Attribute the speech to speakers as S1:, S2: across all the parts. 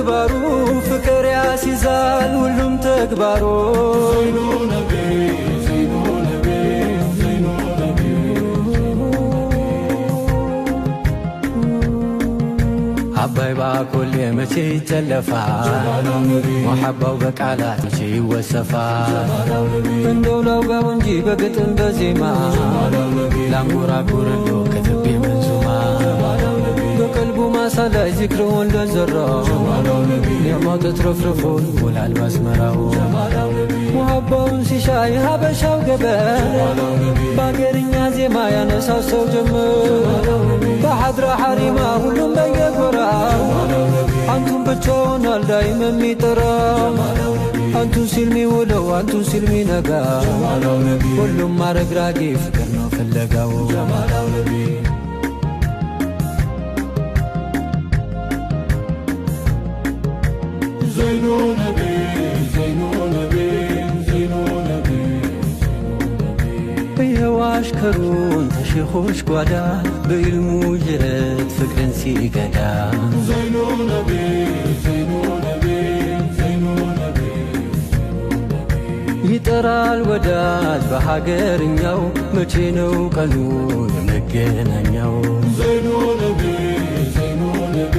S1: ምግባሩ ፍቅር ያስይዛል ሁሉም ተግባሩ።
S2: ዘይኑ ነቢ፣ ዘይኑ ነቢ፣ ዘይኑ ነቢ።
S1: አባይ ባኮሌ መቼ ይጨለፋል? ሙሐባው በቃላት መቼ ይወሰፋል? እንደው ላውጋው እንጂ በግጥም በዜማ፣ ላንጎራጉርሎ ከትቤ መንዙማ። በቀልቡ ማሳ ላይ ዚክርውን ለዘራው ኒዕማው ተትረፍርፎ ይሞላል ባዝመራው። ሙሐባውን ሲሻ የሀበሻው ገበር በአገርኛ ዜማ ያነሳው ሰው ጀምር። በሐድራ ሐሪማ ሁሉም በየጎራው አንቱን ብቻውን አልዳይም የሚጠራው፣ አንቱን ሲል ሚውለው፣ አንቱን ሲል ሚነጋው፣ ሁሉም አረግራጊ ፍቅር ነው ፍለጋው።
S2: ዘይኑ ነቢ፣ ዘይኑ ነቢ፣ ዘይኑ ነቢ።
S1: የዋሽከሩን ተሼኾች ጓዳ በኢልሙ ጅረት ፍቅርን ሲገዳ።
S2: ዘይኑ ነቢ፣ ዘይኑ ነቢ፣ ዘይኑ ነቢ።
S1: ይጠራል ወዳጅ በሀገርኛው፣ መቼ ነው ቀኑ የመገናኛው?
S2: ዘይኑ ነቢ፣ ዘይኑ ነቢ፣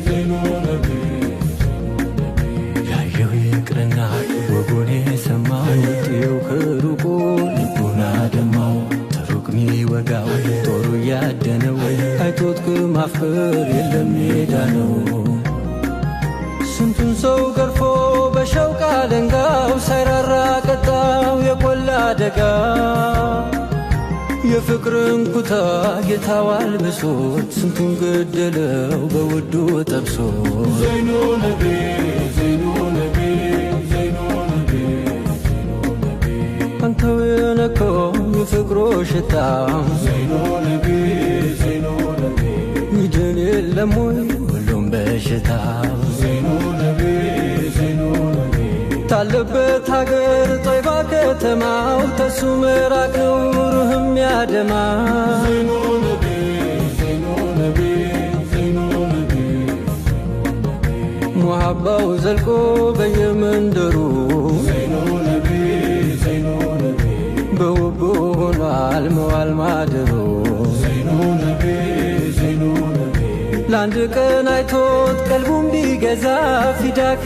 S2: ዘይኑ ነቢ።
S1: ያየው ይቅርና ወጎን የሰማው ጥየው ከሩቁ ልቡን አደማው። ተሩቅ ሚወጋው ጦሩ እያደነው አይቶት ከማፍቀር የለም ሜዳ ነው። ስንቱን ሰው ገርፎ በሸውቅ አለንጋው ሳይራራ ቀጣው የቆላ ደጋ። የፍቅርን ኩታ ጌታው አልብሶት ስንቱን ገደለው በውዱ ጠብሶት።
S2: ዘይኑ ነቢ፣ ዘይኑ ነቢ፣ ዘይኑ ነቢ።
S1: አንተው የነካው የፍቅሮ ሽታ
S2: ዘይኑ ነቢ፣ ዘይኑ ነቢ።
S1: ይድን የለም ወይ ሁሉም በሽታ?
S2: ዘይኑ ነቢ፣ ዘይኑ ነቢ።
S1: ታለበት ሀገር ጦይባ ከተማው ተሱ ምራቅ ነው ሩህም ያደማ።
S2: ዘይኑ ነቢ፣ ዘይኑ ነቢ፣ ዘይኑ ነቢ።
S1: ሙሐባው ዘልቆ በየመንደሩ
S2: ዘይኑ ነቢ፣ ዘይኑ ነቢ።
S1: በውቡ ሆኗል መዋል ማደሩ።
S2: ዘይኑ ነቢ፣ ዘይኑ ነቢ።
S1: ለአንድ ቀን አይቶት ቀልቡን ቢገዛ ፊዳከ።